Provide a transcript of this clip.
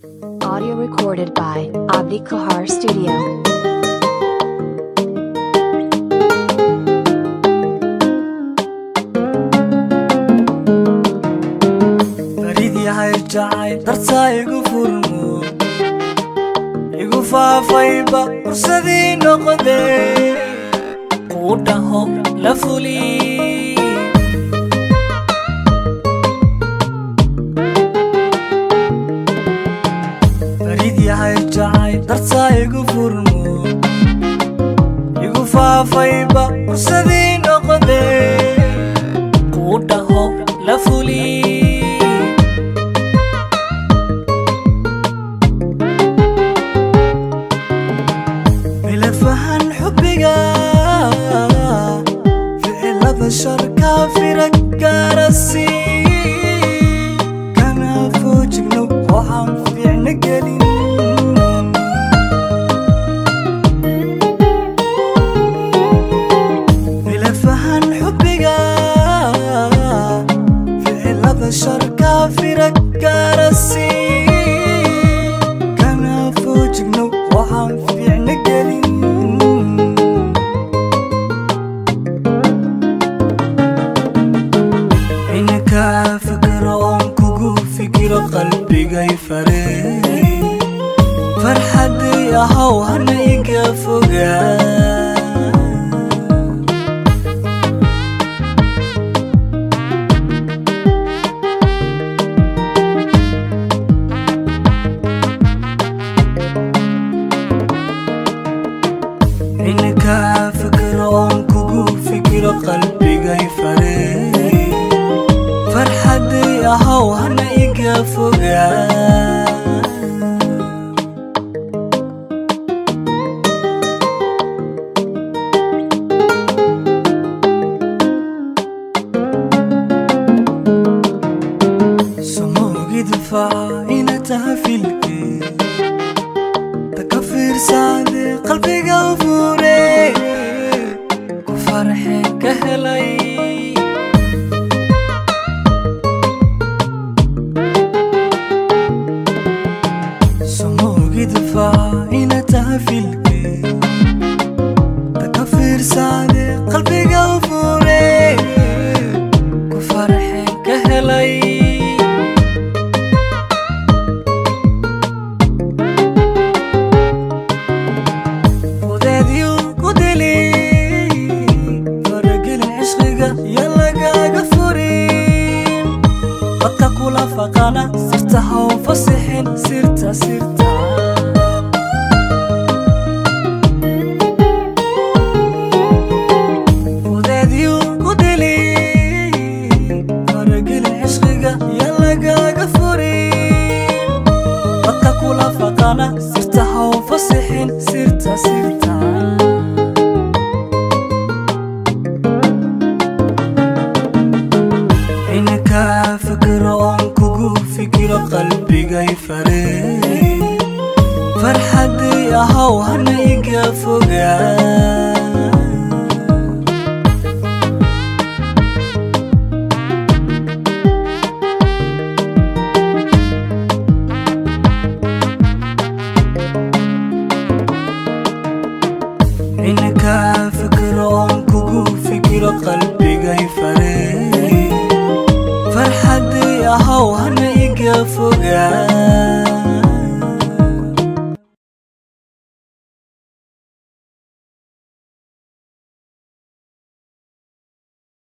Audio recorded by Abdi Kahar Studio. Farid yahay jacayl dartaa igu furmo, igu faafayba fursadii noqdee, kuu dhaho la fuli. Farid yahay jacayl dartaa igu furmo, igu faafayba fursadii noqdee, kuu dhaho la fuli. Milafahan xubbiga ficilada sharka firag gaarasi, kana foojigno waxaan fiicna gelin. Milafahan xubbiga ficilada sharka firag gaarasi, kana foojigno waxaan fiicna gelin. Inka fikiro oon kugu fikiro qalbigay faree, farxaday ahow hana iga fogaa. Inka fikiro oon kugu fikiro qalbigay faree, farxaday ahow hana iga fogaa. Somogid faca ina taha filkii taka fiirsaade qalbiga fure, ku farxeen ka helay. Somogid faca ina taha filkii taka fiirsaade qalbiga fure, ku farxeen ka helay. Fudeedyu ku dili faragelin cishqiga iyo lagaaga furin, dadka kula faqana sirta haw fasixin, sirta sirta. Fudeedyu ku dili faragelin cishqiga iyo lagaaga furin, dadka kula faqana sirta haw fasixin, sirta sirta. Inka fikiro oon kugu fikiro qalbigay faree, farxaday ahow hana iga fogaa. Inka fikiro oon kugu fikiro qalbigay faree, farxaday ahow hana iga fogaa.